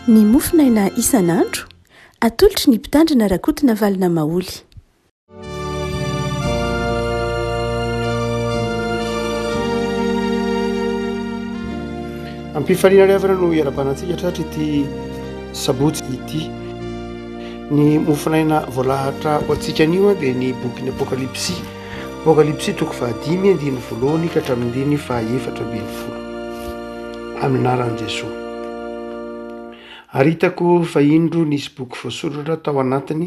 Ny mofonaina isan'andro, atolotry ny Mpitandrina Rakotonavalona Maholy. Am-pifaliana ry havana no iarabana antsika tratra ity sabotsy ity. Ny mofonaina voalahatra ho antsika anio dia ny bokin'ny Apokalypsy. Apokalypsy toko fahadimy andininy voalohany ka hatramin'ny andininy fahaefatra ambin'ny folo. Amin'ny anaran'i Jesoa. Ary hitako fa indro nisy boky voasoratra tao anatiny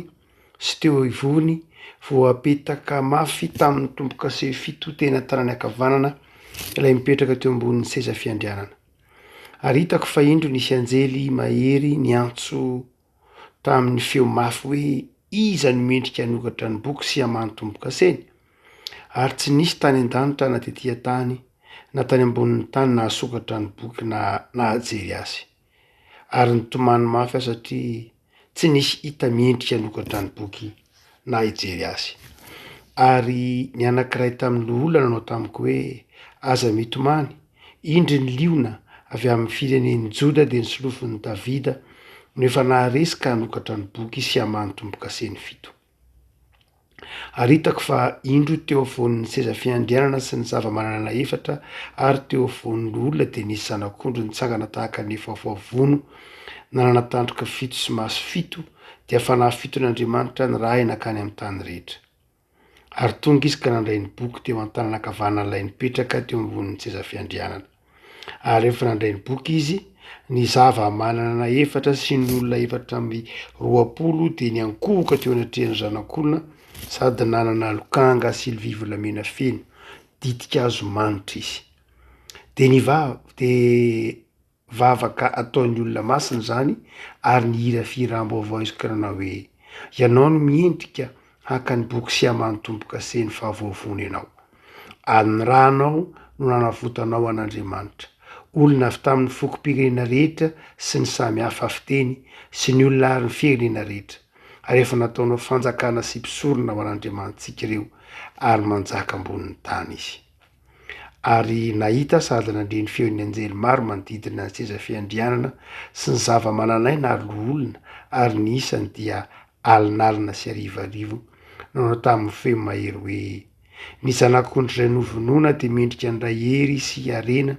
sy teo ivohony, voapetaka mafy tamin'ny tombo-kase fito teny an-tanany ankavanana ilay mipetraka teo ambonin'ny seza fiandrianana. Ary hitako fa indro nisy anjely mahery niantso tamin'ny feo mafy hoe, Iza no mendrika hanokatra ny boky sy hamaha ny tombo-kaseny? Ary tsy nisy tany an-danitra na tetỳ an-tany na tany ambonin'ny tany nahasokatra ny boky na nahajery azy. Ary nitomany mafy aho satria tsy nisy hita miendrika hanokatra ny boky na hijery azy. Ary ny anankiray tamin'ny loholona nanao tamiko hoe, Aza mitomany, indry ny liona avy amin'ny firenen'i Joda dia ny solofon'i Davida no efa naharesy ka hanokatra ny boky sy hamaha ny tombo-kaseny fito. Ary hitako fa indro teo afovoan'ny seza fiandrianana sy ny zava-manan'aina efatra ary teo afovoan'ny loholona dia nisy zanak'ondry nitsangana tahaka ny efa voavono, nanana tandroka fito sy maso fito, dia fanahy fiton'Andriamanitra nirahina hankany amin'ny tany rehetra. Ary tonga izy ka nandray ny boky teo an-tanana ankavanan'ilay nipetraka teo ambonin'ny seza fiandrianana. Ary rehefa nandray ny boky izy, ny zava-mananana efatra sy ny olona 24 dia niankohoka teo anatrehan'ny Zanak'olona sady nanana lokanga sy lovia volamena feno ditin-kazo manitra izy. Dia niva- dia Vavaka ataon'ny olona masina izany ary nihira fihiram-baovao izy ka nanao hoe, Ianao no miendrika haka ny boky sy hamaha ny tombo-kase ny fahavoavoana ianao. Ary ny rànao no nanavotanao an'Andriamanitra, olona avy tamin'ny fokom-pirenena rehetra sy ny samy hafa fiteny sy ny olona ary ny firenena rehetra, ary efa nataonao fanjakana sy mpisorona ho an'Andriamanitsika ireo, ary manjaka ambonin'ny tany izy. Ary nahita sady nandre ny feon'ny anjely maro manodidina ny seza fiandrianana sy ny zava-manan'aina ary loholona, ary ny isany dia alinalina sy arivoarivo, nanao tamin'ny feo mahery hoe, Ny Zanak'ondry izay novonoina dia mendrika handray hery sy harena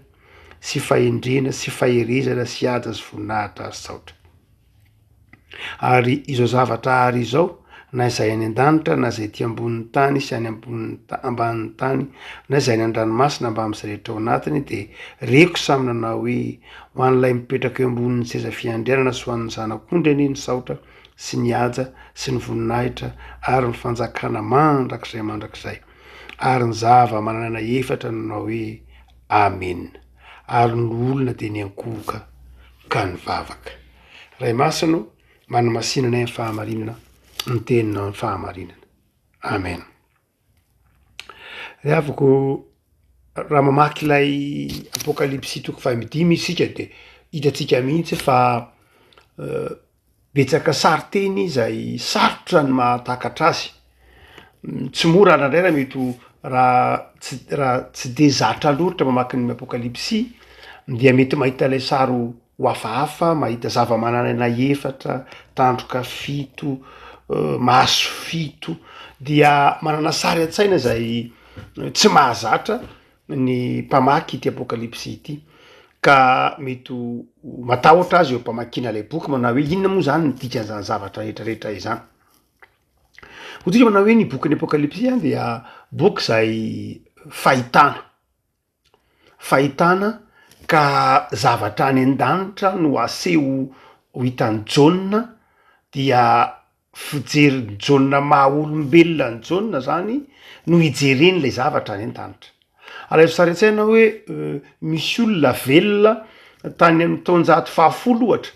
sy fahendrena sy faherezana sy haja sy voninahitra ary saotra. Ary izao zavatra àry izao, na izay any an-danitra, na izay ety ambonin'ny tany sy any ambonin'ny ta- ambanin'ny tany, na izay any an-dranomasina mbamin'izay rehetra ao anatiny, dia reko samy nanao hoe, Ho an'ilay mipetraka eo ambonin'ny seza fiandrianana sy ho an'ny Zanak'ondry anie ny saotra sy ny haja sy ny voninahitra ary ny fanjakana mandrakizay mandrakizay. Ary ny zava-manan'aina efatra nanao hoe, Amena. Ary ny loholona dia niankohoka ka nivavaka. Ray Masina ô, manamasina anay amin'ny fahamarinana, ny teninao ny fahamarinana. Amen. Ry havako, raha mamaky ilay Apokalypsy toko fahadimy isika de hitantsika mihitsy fa betsaka sarin-teny izay sarotra ny mahatakatra azy, tsy mora indraindray raha mety ho raha tsy raha tsy de zatra loatra mamaky ny Apokalypsy dia mety mahita ilay sary ho ho hafahafa, mahita zava-manan'aina efatra, tandroka fito, maso fito, dia manana sary an-tsaina izay tsy mahazatra ny mpamaky ity Apokalypsy ity, ka mety ho matahotra azy eo am-pamakiana ilay boky manao hoe inona moa zany ny dikan'izany zavatra rehetrarehetra izany. Hoy tsika manao hoe ny bokin'ny Apokalypsy a dia boky izay fahitana. Fahitana ka zavatra any an-danitra no aseho ho hitan'i Jaona dia fijerin'i Jaona maha olombelona an'i Jaona zany no ijereny lay zavatra any an-danitra. Alaivo sary an-tsaina hoe misy olona velona tany amin'ny taonjato fahafolo ohatra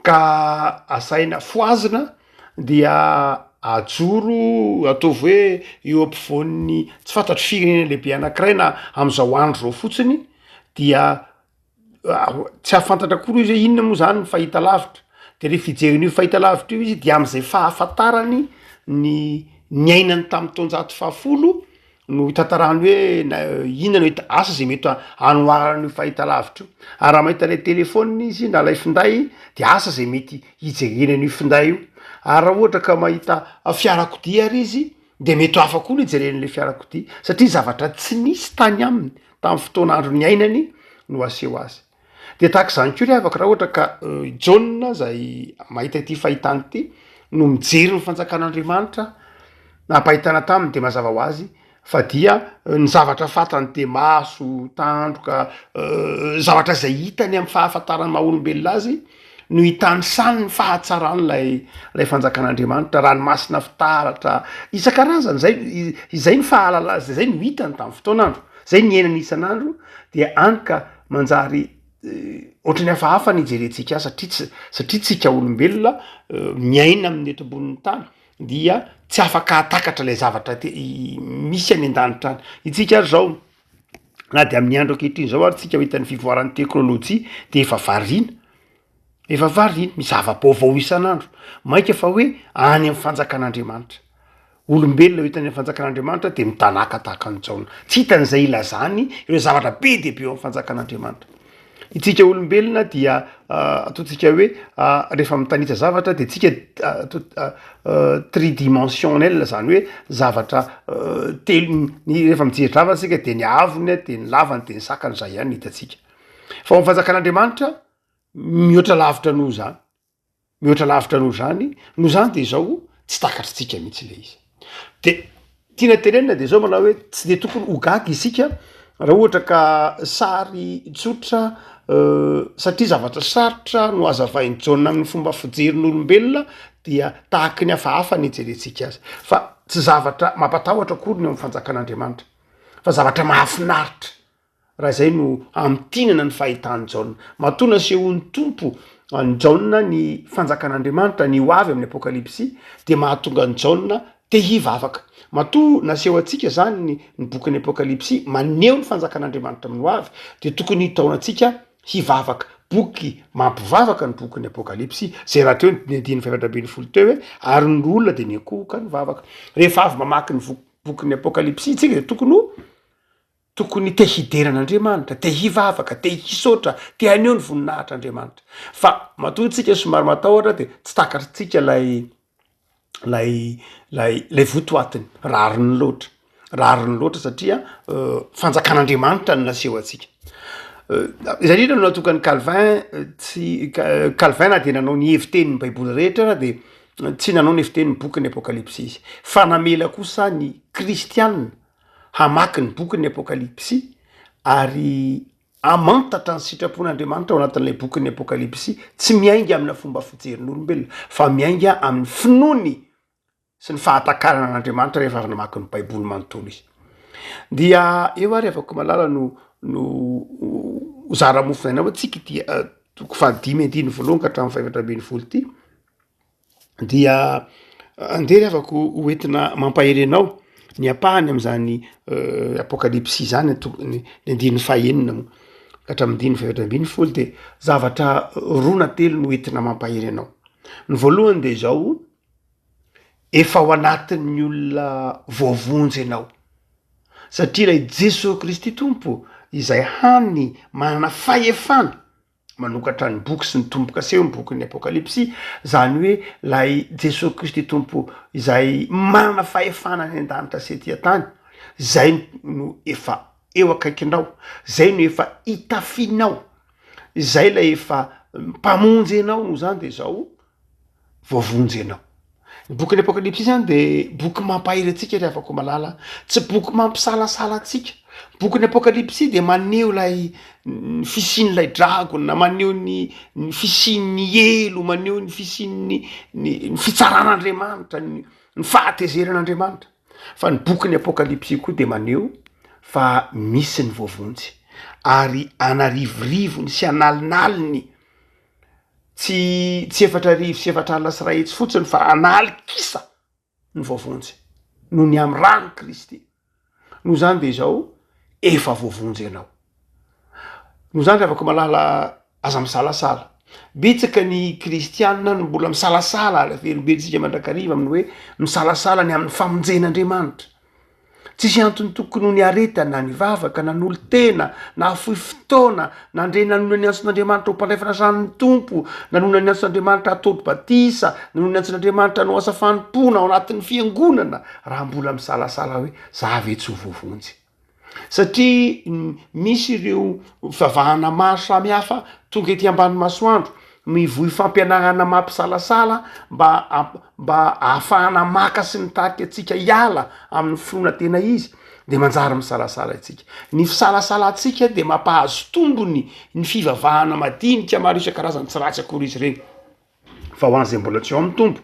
ka asaina fohazina dia ajoro ataovy hoe eo ampovoan'ny tsy fantatro firenena lehibe anankiray na am'zao andro zao fotsiny dia tsy hahafantatra akory izy hoe inona moa zany ny fahitalavitra, de rehefa hijery an'io fahitalavitra io izy de am'zay fahafantarany ny niainany tamin'ny taonjato fahafolo. no hitantarany hoe na inona no hita, asa zay mety hanoharana an'io fahitalavitra io, ary raha mahita ilay telefaonina izy na ilay finday de asa zay mety hijereny an'io finday io, ary raha ohatra ka mahita fiarakodia ary izy de mety ho hafa koa ny hijereny an'le fiarakodia satria zavatra tsy nisy tany aminy tamin'ny fotoana andro niainany no aseho azy. De tahaka izany koa ry havako raha ohatra ka i Jaona zay mahita ity fahitana ity no mijery ny fanjakan'Andriamanitra nampahitana taminy de mazava ho azy fa dia ny zavatra fantany de maso, tandroka, zavatra zay hitany amy fahafantarany maha olombelona azy no hitanisany ny fahatsaran'ilay lay fanjakan'Andriamanitra, ranomasina fitaratra isan-karazany zay izay ny fahalala zay no hitany tamin'ny fotoan'andro, zay ny iainany isan'andro dia any ka manjary ohatran'ny hafahafa ny hijerentsika azy satria tsy satria tsika olombelona miaina amin'ny eto ambonin'ny tany dia tsy afaka hahatakatra ilay zavatra te- misy any an-danitra any. Itsika ary zao na de amin'ny andro ankehitriny zao ary tsika mahita ny fivoaran'ny teknôlôjia de efa variana, efa variana, misy zava-baovao isan'andro, mainka fa hoe any amin'ny fanjakan'Andriamanitra. Olombelona ho hitany amin'ny fanjakan'Andriamanitra dia mitanàka tahaka an'i Jaona. Tsy hitany izay ilazany ireo zavatra be dia be eo amin'ny fanjakan'Andriamanitra. Itsika olombelona dia ataontsika hoe rehefa mitanisa zavatra dia tsika tridimensionnel zany hoe zavatra telo ny rehefa mijery zavatra tsika de ny haavony a de ny lavany de ny sakany zay ihany no hitantsika. Fa ao am'fanjakan'Andriamanitra mihoatra lavitra noho zany. Mihoatra lavitra noho izany, noho izany dia izao tsy takatritsika mihitsy ilay izy. De tiana tenenina de zao manao hoe tsy de tokony ho gaga isika raha ohatra ka sary tsotra satria zavatra sarotra no hazavain'i Jaona amin'ny fomba fijerin'olombelona dia tahaky ny hafahafa ny hijerentsika azy, fa tsy zavatra mampatahotra akory ny eo amin'ny fanjakan'Andriamanitra fa zavatra mahafinaritra. Raha izay no hamintinana ny fahitan'i Jaona. Matoa nasehon'ny Tompo an'i Jaona ny fanjakan'Andriamanitra, ny ho avy amin'ny Apokalypsy, dia mahatonga an'i Jaona te hivavaka. Matoa naseho antsika izany ny ny bokin'ny Apokalypsy, maneho ny fanjakan'Andriamanitra amin'ny ho avy, dia tokony hitaona antsika hivavaka. Boky mampivavaka ny bokin'ny Apokalypsy, izay rahateo ny andininy fahefatra ambinifolo teo hoe, ary ny olona dia niankohoka nivavaka. Rehefa avy mamaky ny bokin'ny Apokalypsy isika dia tokony ho Tokony te hidera an'Andriamanitra, te hivavaka, te hisaotra, te haneho ny voninahitr'Andriamanitra. Fa matoa tsika somary matahotra de tsy takatritsika lay lay lay lay votoatiny, rariny loatra, rariny loatra satria fanjakan'Andriamanitra no naseho antsika. Izay indrindra no nahatonga an'i Calvin tsy Calvin na de nanao ny hevitenin'ny baiboly rehetra ara de tsy nanao ny hevitenin'ny bokin'ny apokalypsy izy, fa namela kosa ny kristianina hamaky ny bokin'ny Apokalypsy ary hamantatra ny sitrapon'Andriamanitra ao anatin'ilay bokin'ny Apokalypsy, tsy miainga amina fomba fijerin'olombelona fa miainga amin'ny finoany sy ny fahatakarana an'Andriamanitra rehefa avy namaky ny Baiboly manontolo izy. Dia eo ary afako malala no no zara mofonaina ao antsika ity toko fahadimy andininy voalohany ka hatramin'ny fahefatra ambin'ny folo ity. Dia andeha ry havako ho entina mampahery anao ny ampahany am'zany apokalypsy zany tokony ny andininy fahenina moa ka hatramin'ny andininy fahefatra ambinifolo de zavatra roa na telo no entina mampahery anao. Ny voalohany de zao, efa ao anatin'ny olona voavonjy ianao satria ilay Jesoa Kristy Tompo izay hany manana fahefana manokatra ny boky sy ny tombo-kase eo ny bokin'ny Apokalypsy, zany hoe lay Jesoa Kristy Tompo izay manana fahefana any an-danitra sy ety an-tany, zay no efa eo akaikinao, zay no efa itafianao, zay lay efa mpamonjy anao noho zany de zao voavonjy ianao. Ny bokin'ny Apokalypsy zany de boky mampahery antsika ry havako malala, tsy boky mampisalasala antsika. Bokin'ny Apokalypsy de maneho ilay ny fisian'ilay dragona, maneho ny ny fisian'ny helo, maneho ny fisian'ny ny ny fitsaran'Andriamanitra, ny ny fahatezeran'Andriamanitra. Fa ny bokin'ny Apokalypsy koa de maneho fa misy ny voavonjy ary an'arivorivony sy an'alinaliny Tsy tsy 14 400 fotsiny fa an'alikisa ny voavonjy noho ny amin'ny ran'i Kristy. Noho izany dia izao, efa voavonjy ianao. Noho izany ry havako malala, aza misalasala. Betsaka ny kristianina no mbola misalasala ary averimberitsika mandrakariva amin'ny hoe misalasala ny amin'ny famonjen'Andriamanitra. Tsisy antony tokony ho niaretana, nivavaka, nanolo-tena, nahafoy fotoana, nandre nanona ny antson'Andriamanitra ho mpandray fanasan'ny Tompo, nanona ny antson'Andriamanitra hataoty batisa, nanona ny antson'Andriamanitra hanao asa fanompoana ao anatin'ny fiangonana, raha mbola misalasala hoe za ve tsy ho voavonjy. Satria misy ireo fivavahana maro samihafa tonga ety ambany masoandro, mivoy fampianarana mampisalasala mba mba ahafahana maka sy mitarika antsika hiala amin'ny finoana tena izy, de manjary misalasala isika. Ny fisalasalantsika de mampahazo tombony ny fivavahana madinika maro isan-karazany, tsy ratsy akory izy ireny fa ho an'izay mbola tsy ao amin'ny Tompo,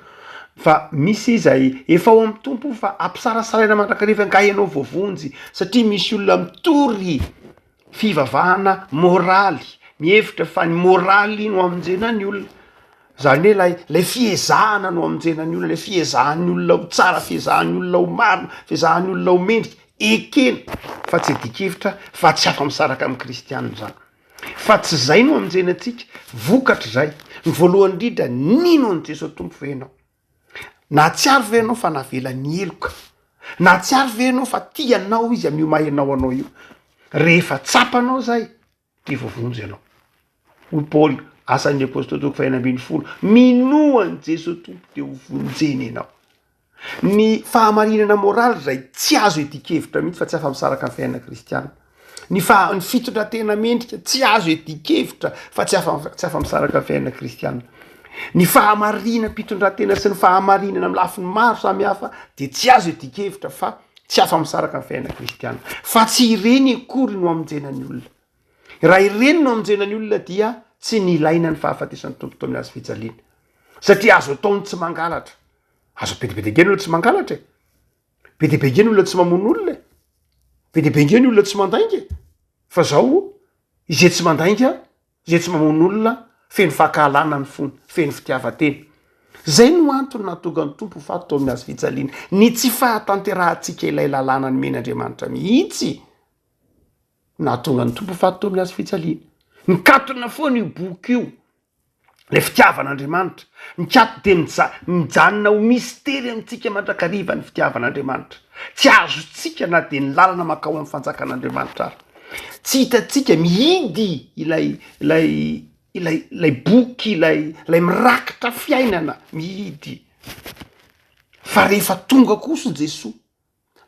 fa misy izay efa ao amin'ny Tompo fa ampisalasalaina mandrakariva angaha ianao voavonjy satria misy olona mitory fivavahana môraly, mihevitra fa ny môraly no hamonjena ny olona, zany hoe lay lay fiezahana no hamonjena ny olona, lay fiezahan'ny olona ho tsara, fiezahan'ny olona ho marina, fiezahan'ny olona ho mendrika, ekena fa tsy adikevitra fa tsy afa-misaraka amin'ny kristianina zany, fa tsy zay no hamonjena antsika, vokatr'izay, ny voalohany indrindra nino an'i Jesoa Tompo ve ianao? Nahatsiaro ve ianao fa navela ny heloka? Nahatsiaro ve ianao fa tia anao izy amin'io maha ianao anao io? Rehefa tsapanao izay dia voavonjy ianao. Hoy Paoly, Asan'ny Apostoly toko fahenina ambinifolo, minoa an'i Jesoa Tompo dia ho vonjena ianao. Ny fahamarinana moraly izay tsy azo iadian-kevitra mihitsy fa tsy afa-misaraka amin'ny fiainana kristiana. Ny faha- ny fitondran-tena mendrika tsy azo iadian-kevitra fa tsy afa tsy afa-misaraka amin'ny fiainana kristiana. Ny fahamarinam-pitondran-tena sy ny fahamarinana amin'ny lafiny maro samihafa dia tsy azo iadian-kevitra fa tsy afa-misaraka amin'ny fiainana kristiana. Fa tsy ireny akory no hamonjena ny olona. Raha ireny no hamonjena ny olona dia tsy nilaina ny fahafatesan'ny Tompo teo amin'ny hazo fijaliana. Satria azo atao ny tsy mangalatra. Azo be dia be dia ange ny olona tsy mangalatra e. Be dia be ange ny olona tsy mamono olona e. Be dia be ange ny olona tsy mandainga e. Fa zao, izay tsy mandainga, izay tsy mamono olona, feno fankahalana ny fony, feno fitiavan-tena. Zay no antony nahatonga ny Tompo ho faty tao amin'ny hazo fijaliana. Ny tsy fahatanterahantsika ilay lalàna nomen'Andriamanitra mihitsy no nahatonga ny Tompo ho faty tao amin'ny hazo fijaliana. Nikatona foana io boky io. Ilay fitiavan'Andriamanitra. Mikato dia mija- mijanona ho mistery amintsika mandrakariva ny fitiavan'Andriamanitra. Tsy azontsika na dia ny lalana mankao amin'ny fanjakan'Andriamanitra ary. Tsy hitantsika, mihidy ilay ilay ilay ilay boky ilay ilay mirakitra fiainana, mihidy. Fa rehefa tonga kosa Jesoa,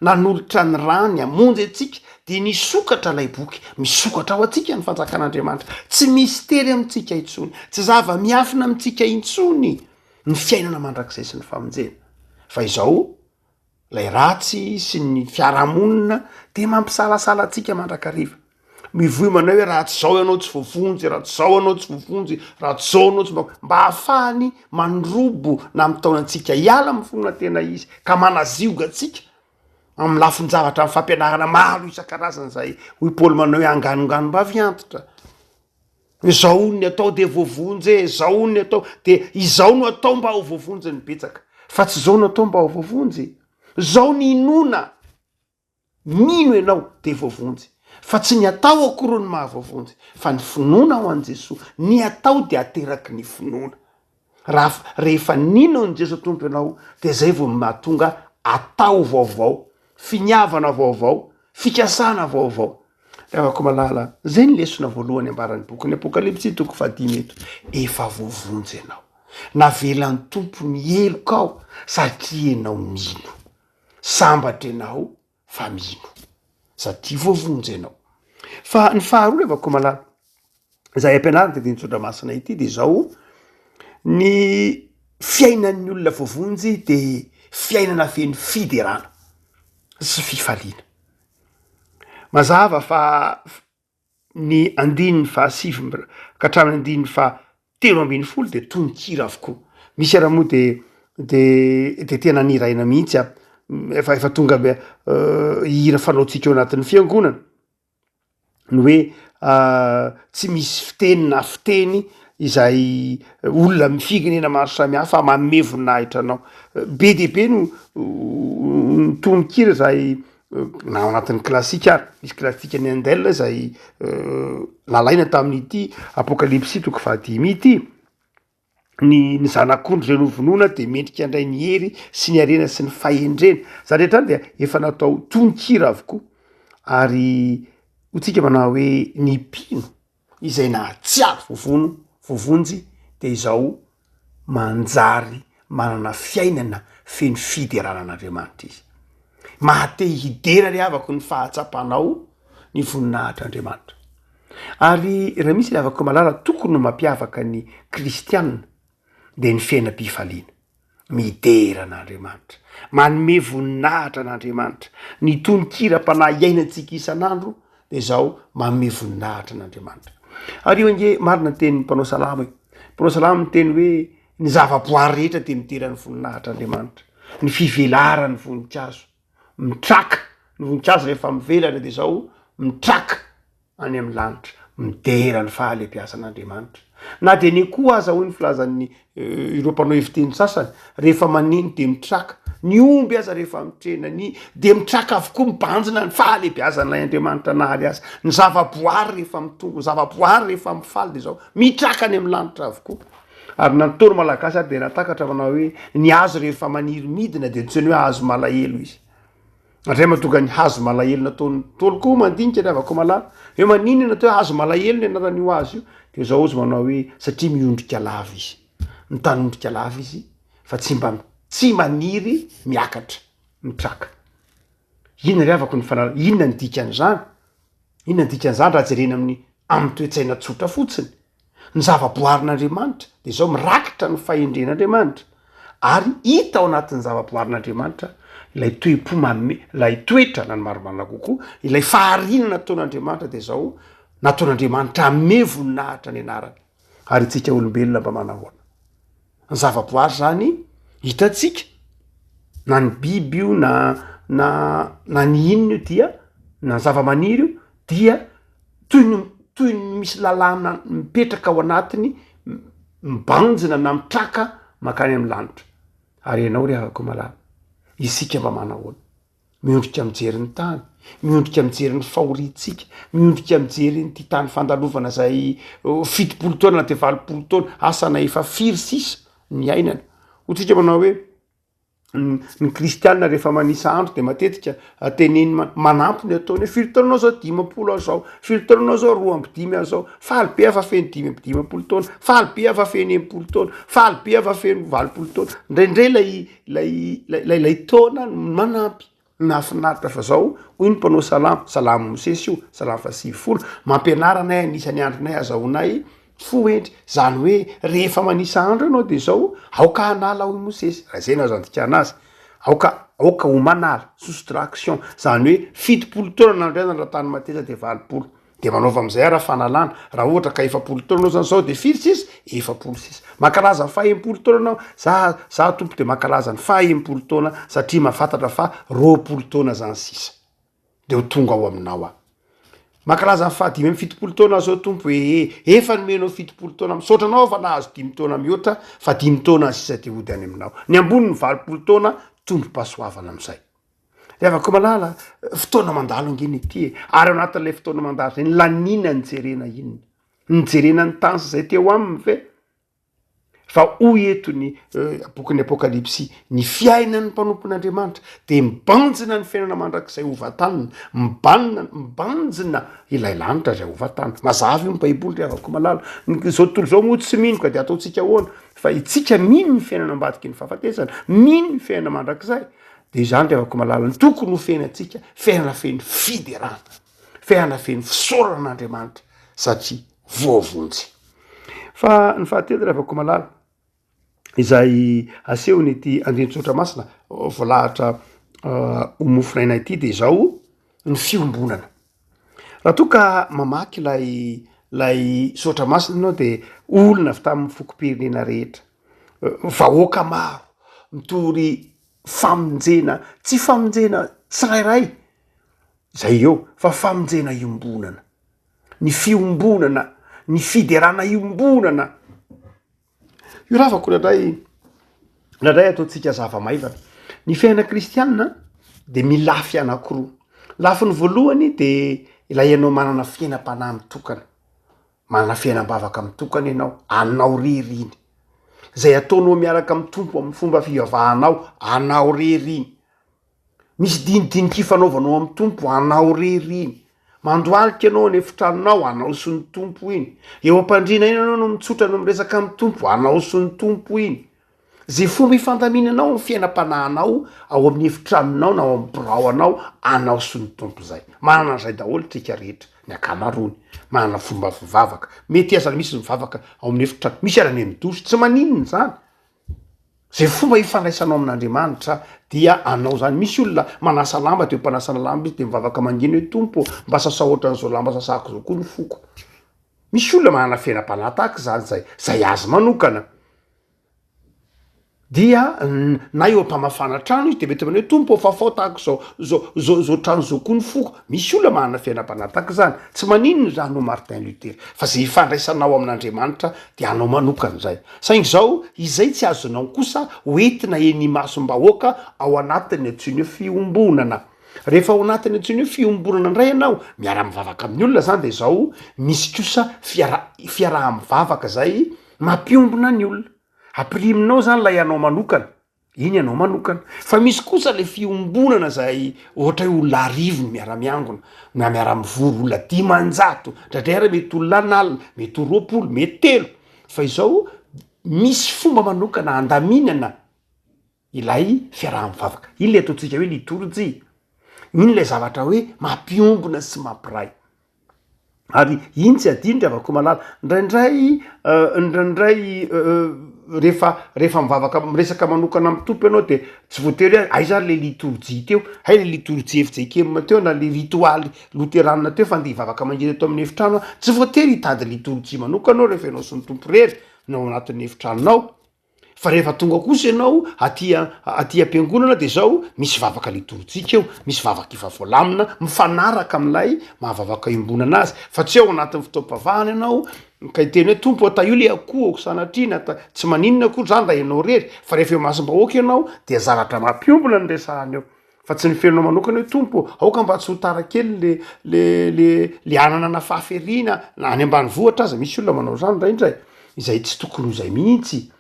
nanolotra ny rany hamonjy antsika dia nisokatra ilay boky, misokatra ho antsika ny fanjakan'Andriamanitra, tsy mistery amintsika intsony, tsy zava-miafina amintsika intsony ny fiainana mandrakizay sy ny famonjena, fa izao ilay ratsy sy ny fiarahamonina dia mampisalasala antsika mandrakariva. Mivoy manao hoe raha tsy zao ianao tsy voavonjy, raha tsy zao ianao tsy voavonjy, raha tsy zao ianao tsy mba, mba ahafahany mandrobo na mitaona antsika hiala amin'ny finoana tena izy ka manazioga antsika amin'ny lafin-javatra amin'ny fampianarana maro isan-karazany izay hoy Paoly manao hoe anganonganom-bavy antitra. Izao hono ny atao dia voavonjy e, izao hono ny atao dia izao no atao mba ho voavonjy ny betsaka. Fa tsy izao no atao mba ho voavonjy. Izao ny inoana. Mino ianao dia voavonjy. Fa tsy ny atao akory no mahavoavonjy fa ny finoana ho an'i Jesoa. Ny atao dia ateraky ny finoana. Raha rehefa nino an'i Jesoa Tompo ianao dia zay vao mahatonga atao vaovao, finiavana vaovao, fikasana vaovao. Ry havako malala, zay ny lesona voalohany ambaran'ny bokin'ny Apokalypsy toko fahadimy eto. Efa voavonjy ianao. Navelan'ny Tompo ny helokao satria ianao mino. Sambatra ianao fa mino, satria voavonjy ianao. Fa ny faharoa ry havako malala, izay ampianarin'ity andinin-tsoratra masina ity dia izao, ny fiainan'ny olona voavonjy dia fiainana feno fiderana sy fifaliana. Mazava fa ny andininy fahasivy mb- ka hatramin'ny andininy faha 13 dia tononkira avokoa. Misy ara moa de de de tena nihiraina mihitsy a, efa efa tonga be hira fanaontsika ao anatin'ny fiangonana, ny hoe tsy misy fiteny na fiteny izay olona amin'ny firenena maro samihafa manome voninahitra anao. Be dia be no ny tononkira izay na ao anatin'ny klasika ary, misy klasika ny Handel izay nalaina tamin'ity Apokalypsy toko fahadimy ity. Ny ny zanak'ondry izay novonoina dia mendrika handray ny hery sy ny harena sy ny fahendrena. Izany rehetra izany dia efa natao tononkira avokoa ary hoy tsika manao hoe ny mpino izay nahatsiaro voavono voavonjy dia izao manjary manana fiainana feno fiderana an'Andriamanitra izy. Maha-te hidera ry havako ny fahatsapanao ny voninahitr'Andriamanitra. Ary raha misy ry havako malala tokony ho mampiavaka ny kristiana dia ny fiainam-pifaliana. Midera an'Andriamanitra, manome voninahitra an'Andriamanitra. Ny tonon-kiram-panahy iainantsika isan'andro dia izao manome voninahitra an'Andriamanitra. Ary io ange marina ny tenin'ny mpanao salamo e. Mpanao salamo miteny hoe ny zavaboary rehetra dia midera ny voninahitr'Andriamanitra. Ny fivelaran'ny voninkazo. Mitraka, ny voninkazo rehefa mivelatra dia izao mitraka any amin'ny lanitra, midera ny fahalehibiazan'Andriamanitra. Na dia ny akoho aza hoy ny filazan'ny ireo mpanao heviteny sasany, rehefa maneno dia mitraka, ny omby aza rehefa mitrena ny dia mitraka avokoa mibanjina ny fahalehibiazan'ilay Andriamanitra nahary azy. Ny zavaboary rehefa mitombo, ny zavaboary rehefa mifaly dia izao mitraka any amin'ny lanitra avokoa. Ary na ny Ntaolo malagasy ary dia nahatakatra manao hoe ny hazo rehefa maniry midina dia antsoiny hoe hazo malahelo izy. Andray mahatonga ny hazo malahelo nataon'ny Ntaolo koa mandinika ny havako malala hoe maninona natao hoe hazo malahelo ny anaran'io hazo io, dia zao ozy manao hoe satria miondrika lava izy, mitanondrika lava izy fa tsy mba tsy maniry miakatra, mitraka. Inona ry havako ny fanala, inona ny dikan'izany? Inona ny dikan'izany raha jerena amin'ny amin'ny toe-tsaina tsotra fotsiny? Ny zavaboarin'Andriamanitra dia izao mirakitra ny fahendren'Andriamanitra ary hita ao anatin'ny zavaboarin'Andriamanitra ilay toe-po manome, ilay toetra na ny marimarina kokoa, ilay fahariana nataon'Andriamanitra dia izao nataon'Andriamanitra hanome voninahitra ny anarany. Ary isika olombelona mba manahoana? Ny zavaboary zany hitantsika na ny biby io na na na ny inona io dia na ny zava-maniry io dia toy ny toy ny misy lalàna mipetraka ao anatiny mibanjina na mitraka mankany amin'ny lanitra. Ary ianao ry havako malala, isika mba manahoana? Miondrika mijery ny tany, miondrika mijery ny fahoriantsika, miondrika mijery ity tany fandalovana izay 70 taona na dia 80 taona, asa na efa firy sisa ny iainana. Hoy tsika manao hoe ny kristiana rehefa manisa andro dia matetika teneniny manampy ny ataony hoe firy taona anao zao? 50 aho zao. Firy taona anao zao? 52 aho zao. Faly be aho fa feno 55 taona, faly be aho fa feno 60 taona, faly be aho fa feno 80 taona. Indraindray ilay ilay ilay ilay taona no manampy. Nahafinaritra fa zao hoy ny mpanao salamo, salamo Mosesy io, salamo faha 90, mampianara anay hanisa ny andronay azahoanay fo hendry. Zany hoe rehefa manisa andro ianao de zao, aoka hanala hoy Mosesy, raha zay no azo andikana azy, aoka aoka ho manala, soustraction, zany hoe 70 taona nandrianana raha tany mateza de 80. De manaova amizay ara fanalana, raha ohatra ka 40 taona anao zany zao de firy sisa? 40 sisa. Mankalaza ny faha 60 taona anao, za za tompo de mankalaza ny faha 60 taona satria mahafantatra fa 20 taona zany sisa de ho tonga ao aminao aho. Mankalaza ny faha 75 taona aho zao tompo ee, efa nomenao 70 taona, misaotra anao aho fa nahazo dimy taona mihoatra fa dimy taona sisa de hody any aminao. Ny amboniny 80 taona tombom-pahasoavana amizay. Ry havako malala, fotoana mandalo ange ny ety e! Ary ao anatin'ilay fotoana mandalo izay, ny laniana nijerena inona? Nijerena ny tany sy izay teo aminy ve? Fa hoy eto ny bokin'ny Apokalypsy, ny fiainan'ny mpanompon'Andriamanitra dia mibanjina ny fiainana mandrakizay ho vantanina, mibanina, mibanjina ilay lanitra izay ho vantanina. Mazava io ny Baiboly ry havako malala. Ny izao tontolo izao moa tsy mino ka dia ataontsika ahoana? Fa itsika mino ny fiainana ambadiky ny fahafatesana, mino ny fiainana mandrakizay. Dia izany ry havako malala no tokony ho fiainantsika, fiainana feno fiderana, fiainana feno fisaorana an'Andriamanitra satria voavonjy. Fa ny fahatelo ry havako malala, izay asehon'ity andinin-tsoratra masina voalahatra ho mofonaina ity dia izao, ny fiombonana. Raha toa ka mamaky ilay ilay soratra masina ianao dia olona avy tamin'ny fokom-pirenena rehetra, vahoaka maro mitory famonjena, tsy famonjena tsirairay zay eo fa famonjena iombonana, ny fiombonana, ny fiderana iombonana. Io ravako indraindray, indraindray ataontsika zava-maivana. Ny fiainana kristianina de milafy anankiroa. Lafiny voalohany de ilay ianao manana fiainam-panahy mitokana. Manana fiainam-bavaka mitokana ianao, anao irery iny. Izay ataonao miaraka amin'ny Tompo amin'ny fomba fivavahanao, anao rery iny. Misy dinidinika ifanaovanao amin'ny Tompo, anao rery iny. Mandohalika ianao any efitranonao, anao sy ny Tompo iny. Eo am-pandriana eny ianao no mitsotra no miresaka amin'ny Tompo, anao sy ny Tompo iny. Izay fomba ifandaminanao amin'ny fiainam-panahinao ao amin'ny efitranonao na ao amin'ny birao anao, anao sy ny Tompo izay. Manana an'izay daholo tsika rehetra, ny ankamaroany. Manana fomba fivavaka. Mety aza misy mivavaka ao amin'ny efitrano, misy ary any amin'ny douche, tsy maninona izany. Izay fomba ifandraisanao amin'Andriamanitra dia anao izany. Misy olona manasa lamba dia eo am-panasana lamba izy dia mivavaka mangina hoe Tompo ô, mba sasao ohatran'izao lamba sasako izao koa ny foko. Misy olona manana fiainam-panahy tahaka izany, izay, izay azy manokana. Dia na eo am-pamafana trano izy dia mety manao hoe Tompo ô, fafao tahaka izao, izao, izao, izao trano izao koa ny foko. Misy olona manana fiainam-panahy tahaka izany. Tsy maninona izany hoy Martin Luther, fa izay ifandraisanao amin'Andriamanitra dia anao manokana izay. Saingy izao, izay tsy azonao kosa hoentina eny imasom-bahoaka ao anatin'ny antsoiny hoe fiombonana. Rehefa ao anatin'ny antsoiny hoe fiombonana indray ianao, miara-mivavaka amin'ny olona izany dia izao, misy kosa fiara- fiaraha-mivavaka izay mampiombona ny olona. Ampiriminao izany ilay anao manokana. Iny ianao manokana. Fa misy kosa le fiombonana zay ohatra hoe olona arivony miara-miangona na miara-mivory olona 500, indraindray ary mety olona an'alina, mety ho 20, mety telo. Fa izao misy fomba manokana andaminana ilay fiaraha-mivavaka. Iny le ataontsika hoe litorjia. Iny ilay zavatra hoe mampiombona sy mampiray. Ary iny tsy adino ry havako malala, indraindray indraindray rehefa rehefa mivavaka miresaka manokana amin'ny Tompo ianao de tsy voatery hoe aiza ary le litorjia teo, hay le litorjia fjkm teo na le ritoaly loterana teo fa andeha hivavaka mangina eto amin'ny efitrano aho, tsy voatery hitady litorjia manokana ianao rehefa ianao sy ny Tompo irery no ao anatin'ny efitranonao. Fa rehefa tonga kosa ianao aty aty am-piangonana de zao, misy vavaka litorjika eo, misy vavaka efa voalamina mifanaraka amin'ilay maha vavaka iombonana azy, fa tsy ao anatin'ny fotoam-pivavahana ianao ka hiteny hoe Tompo ô tahio le akohoko sanatria na ta- tsy maninona akory zany raha ianao irery, fa rehefa eo imasom-bahoaka ianao dia zavatra mampiombona no resahana eo. Fa tsy ny feonao manokana hoe Tompo ô, aoka mba tsy ho tara kely le le le le anana nafafy ery na na any ambanivohitra aza misy olona manao izany indraindray, izay tsy tokony ho izay mihitsy.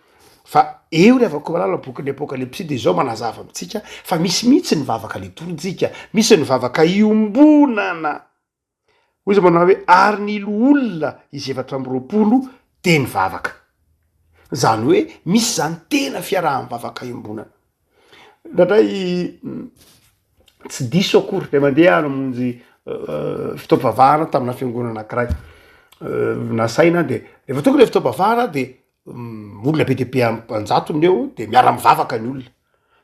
Fa eo ry havako malala bokin'ny Apokalypsy dia izao manazava amintsika fa misy mihitsy ny vavaka litorjika, misy ny vavaka iombonana. Hoy izy manao hoe, ary ny loholona izy 24 dia nivavaka. Izany hoe misy izany tena fiaraha-mivavaka iombonana. Indraindray tsy diso akory, indray mandeha aho namonjy fotoam-pivavahana tamina fiangonana anankiray. Nasaina aho de rehefa tonga le fotoam-pivavahana de olona be dia be an-jatony eo de miara-mivavaka ny olona.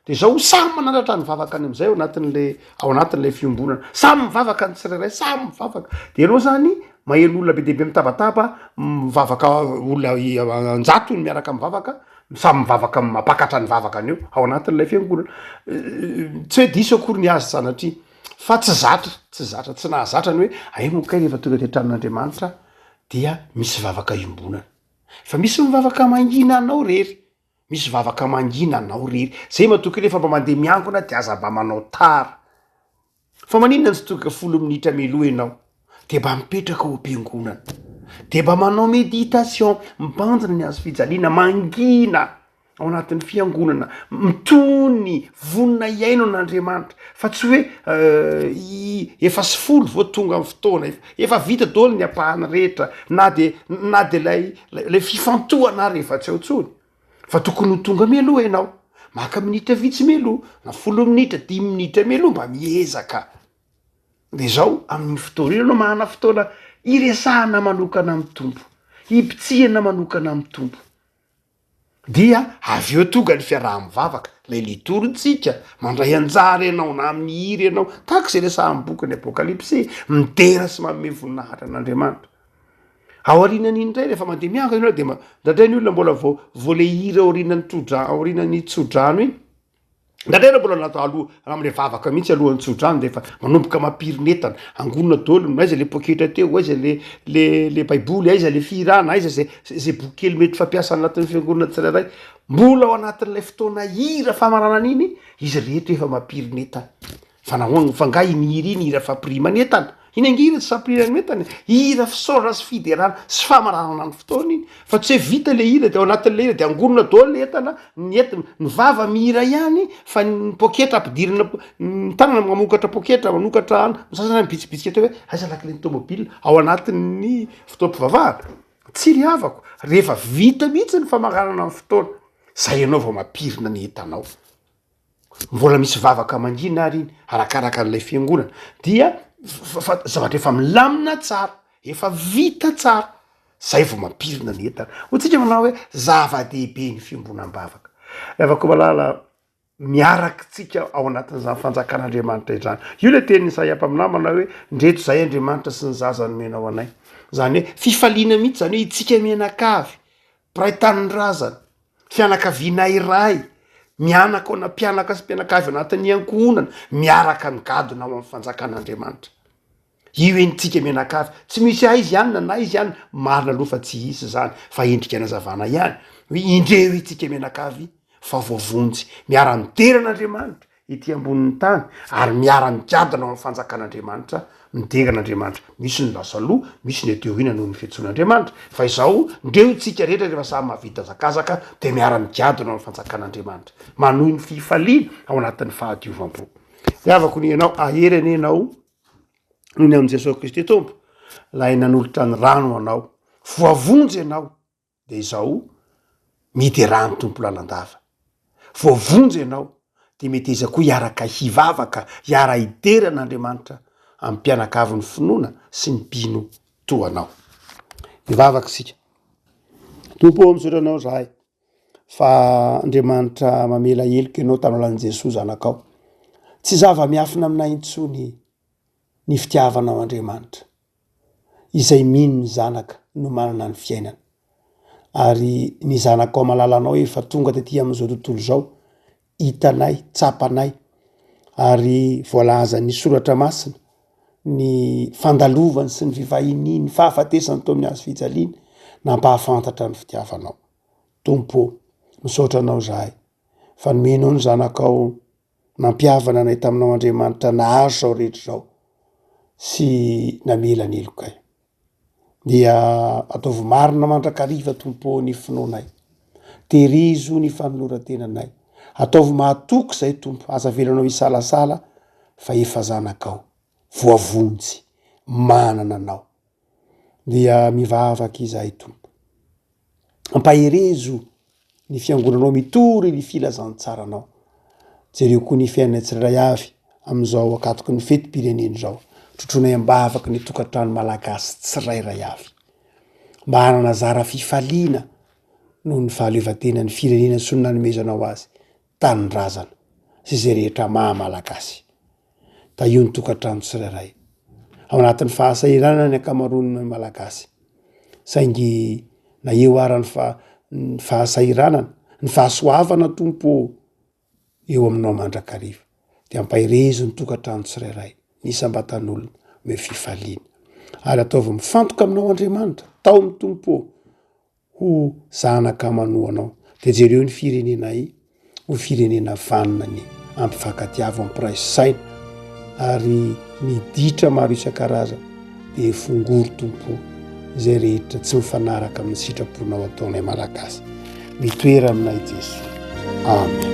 De zao samy manandratra ny vavaka any am'zay ao anatin'le ao anatin'le fiombonana, samy mivavaka ny tsirairay, samy mivavaka, de ianao zany maheno olona be dia be mitabataba mivavaka olona an-jatony miaraka mivavaka, samy mivavaka mampakatra ny vavakany eo ao anatin'ilay fiangonana, tsy hoe diso akory ny azy sanatria fa tsy zatra, tsy zatra, tsy nahazatra ny hoe ay moa kay rehefa tonga aty an-tranon'Andriamanitra dia misy vavaka iombonana, fa misy mivavaka mangina anao rery. Misy vavaka mangina anao rery. Zay matoky rehefa mba mandeha miangona de aza mba manao tara. Fa maninona no tsy tonga folo minitra mialoha ianao de mba mipetraka ao am-piangonana. De mba manao méditation, mibanjina ny hazo fijaliana, mangina ao anatin'ny fiangonana, mitony, vonona hihaino an'Andriamanitra. Fa tsy hoe efa sy folo vao tonga ny fotoana, efa vita daholo ny ampahany rehetra, na de na de lay lay fifantohana ary efa tsy ao intsony, fa tokony ho tonga mialoha ianao, maka minitra vitsy mialoha, na folo minitra, dimy minitra mialoha mba miezaka, de zao amin'iny fotoana iny ianao manana fotoana hiresahana manokana amin'ny Tompo, hibitsihana manokana amin'ny Tompo. Dia avy eo tonga ny fiaraha-mivavaka, ilay litorjika, mandray anjara ianao na amin'ny hira ianao, tahaka izay resahan'ny bokin'ny Apokalypsy, midera sy manome voninahitra an'Andriamanitra. Aorianan'iny indray rehefa mandeha miangona ianao dia indraindray ny olona mbola vao vao le hira aorianan'ny tso-dra-, aorianan'ny tso-drano iny, Indraindray ireo mbola natao aloha amin'ilay vavaka mihitsy alohan'ny tsodrano de efa manomboka mampirin'entana, angonina daholo ny aiza le poketra teo, aiza le le le baiboly, aiza le fihirana, aiza zay zay boky kely mety fampiasa anatin'ny fiangonana tsirairay, mbola ao anatin'ilay fotoana hira famaranana iny izy rehetra efa mampirin'entana, fa nahoana, fa nga iny hira iny hira fampiriman'entana? Iny ange hira tsy fampirirana entana e, hira fisaorana sy fiderana sy famaranana ny fotoana iny, fa tsy hoe vita le hira de ao anatin'le hira de angonina daholo le entana, ny entina, ny vava mihira ihany fa ny poketra ampidirina, ny tanana mamokatra poketra, manokatra an, ny sasany mibitsibitsika teo hoe aiza lakile ny tomobile ao anatin'ny fotoam-pivavahana, Tsia ry havako, rehefa vita mihitsy ny famaranana ny fotoana, zay ianao vao mampirina ny entanao. Mbola misy vavaka mangina ary iny, arakaraka an'ilay fiangonana, dia fa zavatra efa milamina tsara, efa vita tsara, zay vao mampirina ny entana. Hoy tsika manao hoe zava-dehibe ny fiombonam-bavaka. Ry havako malala, miaraka tsika ao anatin'izany fanjakan'Andriamanitra izany. Io ilay tenin'i Isaia mpaminany manao hoe, ndreto izahay Andriamanitra sy ny zaza nomenao anay. Izany hoe fifaliana mihitsy izany hoe itsika mianakavy, mpiray tanindrazana, fianakaviana iray, mianaka na mpianaka sy mpianakavy anatin'ny ankohonana, miaraka migadona ao amin'ny fanjakan'Andriamanitra. Io entintsika mianakavy, tsy misy aiza ihany na n'aiza ihany, marina aloha fa tsy hisy izany fa endrika anazavana ihany hoe indreo itsika mianakavy fa voavonjy, miara-midera an'Andriamanitra ety ambonin'ny tany ary miara-migadona ao amin'ny fanjakan'Andriamanitra, midera an'Andriamanitra. Misy ny lasa aloha, misy ny aty aoriana noho ny fiantsoan'Andriamanitra, fa izao ndreo itsika rehetra rehefa samy mahavita hazakazaka dia miara-migadona ao amin'ny fanjakan'Andriamanitra, manohy ny fifaliana ao anatin'ny fahadiovam-po. Ry havako ny ianao, ahery anie ianao noho ny amin'i Jesosy Kristy Tompo, ilay nanolotra ny rano ho anao. Voavonjy ianao, dia izao, miderà ny Tompo lalandava. Voavonjy ianao, dia meteza koa hiaraka hivavaka, hiara-hidera an'Andriamanitra amin'ny mpianakavin'ny finoana sy ny mpino toa anao. Hivavaka isika. Tompo ô, misaotra Anao izahay fa Andriamanitra mamela heloka ianao tamin'ny alalan'i Jesoa zanakao. Tsy zava-miafina aminay intsony ny fitiavanao Andriamanitra. Izay mino ny zanaka no manana ny fiainana. Ary ny zanakao malalanao efa tonga tety amin'izao tontolo izao, hitanay, tsapanay, ary voalazan'ny soratra masina ny fandalovany sy ny fivahiniany, ny fahafatesany teo amin'ny hazo fijaliana, nampahafantatra ny fitiavanao. Tompo ô, misaotra anao izahay fa nomenao ny zanakao nampihavana anay taminao Andriamanitra nahazo izao rehetra izao sy namela ny helokay. Dia ataovy marina mandrakariva Tompo ô ny finoanay. Tehirizo ny fanoloran-tenanay. Ataovy mahatoky izay Tompo, aza avelanao hisalasala fa efa zanakao, voavonjy, manana anao. Dia mivavaka izahay Tompo. Ampaherezo ny fiangonanao mitory ny filazantsaranao. Jereo koa ny fiainanay tsirairay avy amin'izao ankatoky ny fetim-pirenena izao. Trotroinay am-bavaka ny tokantrano malagasy tsirairay avy. Mba hanana zara fifaliana noho ny fahaleovantenan'ny firenena sy ny nanomezanao azy tanindrazana sy izay rehetra maha malagasy. Tahio ny tokantrano tsirairay. Ao anatin'ny fahasahiranana ny ankamaroan'ny Malagasy. Saingy na eo ara ny fa- ny fahasahiranana, ny fahasoavana Tompo ô, eo aminao mandrakariva. De ampaherezo ny tokantrano tsirairay, ny isam-batan'olona, omeo fifaliana. Ary ataovy mifantoka aminao Andriamanitra, taomy Tompo ô. Ho zanaka manoa anao. Dia jereo ny firenenay ho firenena vanona anie, ampifankatiavo, ampiray saina, ary ny ditra maro isan-karazany dia fongory Tompo o, izay rehetra tsy mifanaraka amin'ny sitraponao ataonay Malagasy. Mitoera aminay Jesoa. Amen.